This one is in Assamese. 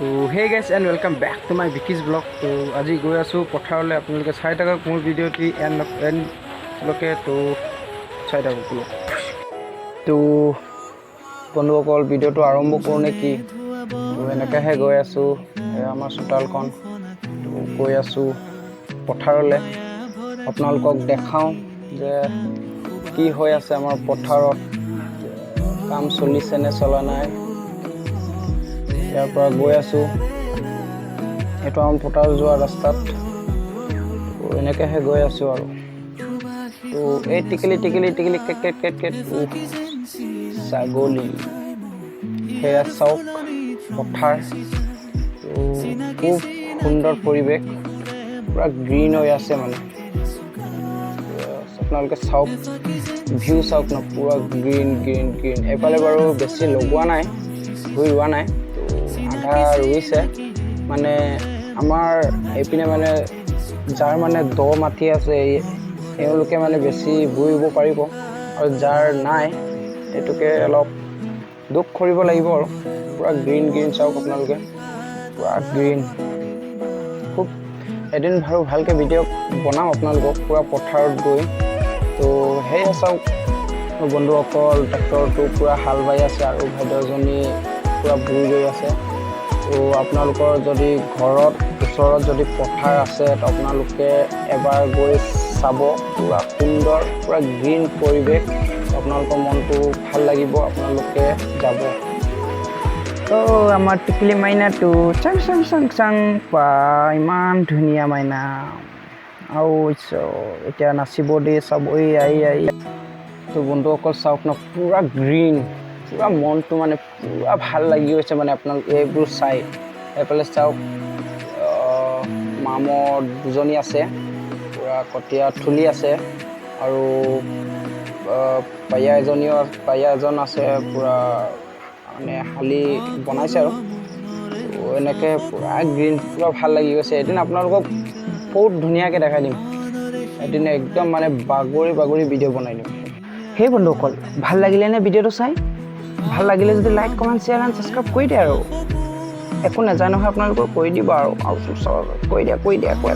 তো hey guys and welcome back to my Vicky's vlog। তো আজি গৈ আছোঁ পথাৰলৈ। আপোনালোকে চাই থাকক মোৰ ভিডিঅ'টি এণ্ডলৈকে। তো চাই থাকক বোলো। তো বন্ধুসকল, ভিডিঅ'টো আৰম্ভ কৰোঁ নে কি? তো এনেকৈহে গৈ আছোঁ। এয়া আমাৰ চোতালখন। তো গৈ আছোঁ পথাৰলৈ। আপোনালোকক দেখাওঁ যে কি হৈ আছে আমাৰ পথাৰত, কাম চলিছে নে চলা নাই। ইয়াৰ পৰা গৈ আছোঁ, এইটো আমাৰ পথাৰ যোৱা ৰাস্তাত। তো এনেকৈহে গৈ আছোঁ আৰু। তো এই টিকিলি টিকিলি টিকিলি, কেট কেট কেট কেট, উফ, ছাগলী। সেয়া চাওক পথাৰ। তো খুব সুন্দৰ পৰিৱেশ, পূৰা গ্ৰীণ হৈ আছে। মানে আপোনালোকে চাওক, ভিউ চাওক ন, পূৰা গ্ৰীণ গ্ৰীণ গ্ৰীণ। এইফালে বাৰু বেছি লগোৱা নাই, ভুঁই ৰোৱা নাই। তো আধা ৰুইছে। মানে আমাৰ এইপিনে মানে যাৰ মানে দ মাটি আছে, তেওঁলোকে মানে বেছি ভুঁই ৰুব পাৰিব আৰু যাৰ নাই, সেইটোকে অলপ দুখ কৰিব লাগিব। আৰু পূৰা গ্ৰীণ গ্ৰীণ, চাওক আপোনালোকে, পূৰা গ্ৰীণ। খুব এদিন বাৰু ভালকৈ ভিডিঅ' বনাম আপোনালোকক পূৰা পথাৰত গৈ। তো সেয়া চাওক মোৰ বন্ধুসকল, ট্ৰেক্টৰটো পূৰা হাল বাই আছে আৰু ভাইদেউজনী পূৰা বুই গৈ আছে। তো আপোনালোকৰ যদি ঘৰত ওচৰত যদি পথাৰ আছে, তো আপোনালোকে এবাৰ গৈ চাব। পূৰা সুন্দৰ, পূৰা গ্ৰীণ পৰিৱেশ। আপোনালোকৰ মনটো ভাল লাগিব, আপোনালোকে যাব। তো আমাৰ টিকলি মাইনাটো, চাং চাং চাং চাং, বা ইমান ধুনীয়া মাইনা। আৰু এতিয়া নাচিব দেই, চাব। এই আই আই। তো বন্ধুসকল, চাওক ন, পূৰা গ্ৰীণ, পূৰা মনটো মানে পূৰা ভাল লাগি গৈছে মানে আপোনালোক এইবোৰ চাই। এইফালে চাওক, মামৰ দুজনী আছে, পূৰা কঠীয়া তুলি আছে আৰু পাইয়া এজনীও, পাইয়া এজন আছে, পূৰা মানে শালি বনাইছে। আৰু তো এনেকৈ পূৰা গ্ৰীণ, পূৰা ভাল লাগি গৈছে। এদিন আপোনালোকক বহুত ধুনীয়াকৈ দেখাই দিম। এদিন একদম মানে বাগৰি বাগৰি ভিডিঅ' বনাই দিম। সেই বন্ধুসকল, ভাল লাগিলে নে ভিডিঅ'টো চাই? ভাল লাগিলে যদি like, comment, share and subscribe কৰি দিয়ে। আৰু একো নাযায় নহয় আপোনালোকৰ, কৰি দিব আৰু কৰি দিয়া, কৰি দিয়া, কৰি।